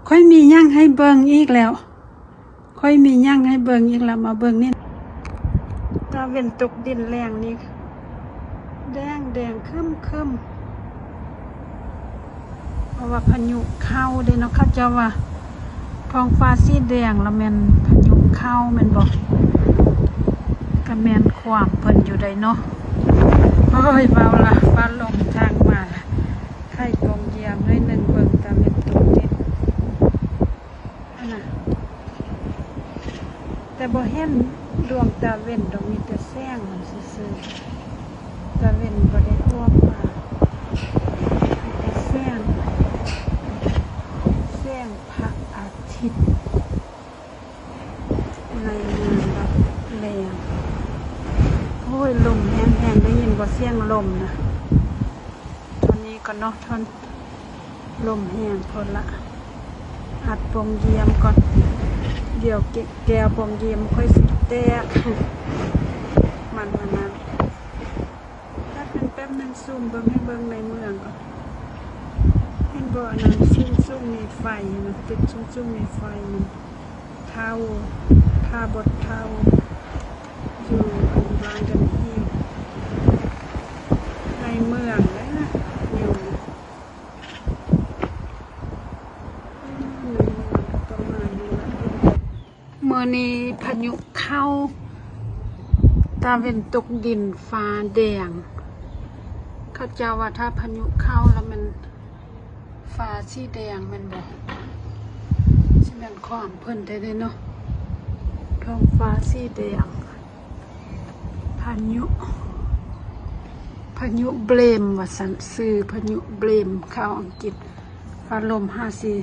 ຂ້ອຍມີຫຍັງໃຫ້ເບິ່ງອີກແລ້ວ ຂ້ອຍມີຫຍັງໃຫ້ເບິ່ງອີກແລ້ວ ມາເບິ່ງນີ້ ຕາເວັນຕົກດິນແລງນີ້ ແດງແດງຄຶ້ມໆ ເພາະວ່າພາຍຸເຂົ້າເດ້ເນາະ ເຂົາເຈົ້າວ່າທ້ອງຟ້າສີແດງລະແມ່ນພາຍຸເຂົ້າແມ່ນບໍ່? ກະແມ່ນຄວາມເພິ່ນຢູ່ໃດເນາະ. ໂອ້ຍ ເວົ້າລະ ຟ້າລົມທາງມາລະ ໄຂ້ກອງຢຽມໜ້ອຍໜຶ່ງ ເບິ່ງຕາເວັນຕົກດິນຫັ້ນນະ ແຕ່ບໍ່ເຫັນດວງຕາເວັນດອກ ມີແຕ່ແສງມັນຊື່ໆ ຕາເວັນບໍ່ໄດ້ອອກມາ ມີແຕ່ແສງ ແສງພະອາທິດ ໃນເມືອງລັບແລ. ໂອ້ຍ ລົມແຮງໆ ໄດ້ຍິນບໍ່ສຽງລົມນະ? ເທົ່ານີ້ກ່ອນເນາະ ທ່ອນ ລົມແຮງໂພດລະ ອັດປ່ອງຢ້ຽມກ່ອນ ດຽວແກ- ແກ້ວປ່ອງຢ້ຽມຂ້ອຍຊິແຕກ ມັນອັນນັ້ນ ແປັບໜຶ່ງ ແປັບໜຶ່ງ ຊູມເບິ່ງ ໃຫ້ເບິ່ງໃນເມືອງກ່ອນ ເຫັນບໍ່? ອັນນັ້ນສູງໆ ມີໄຟນະ ຕຶກສູງໆ ມີໄຟນະ ທ້າວ ທ່າບົດທ້າວ ຢູ່ອັນບ້ານກັນອີກ ໃນເມືອງເດ້ ຢູ່ໃນເມືອງປະມານນີ້ລະ. ມື້ນີ້ພາຍຸເຂົ້າ ຕາເວັນຕົກດິນ ຟ້າແດງ ເຂົາເຈົ້າວ່າຖ້າພາຍຸເຂົ້າລະແມ່ນ ຟ້າສີແດງແມ່ນບໍ່? ຊິແມ່ນຄວາມເພິ່ນແທ້ເດເນາະ ທ້ອງຟ້າສີແດງ ພາຍຸ ພາຍຸເບຣມວ່າຊັ້ນ ຊື່ພາຍຸເບຣມ ຂ່າວອັງກິດ ຟ້າລົມຫາຊິ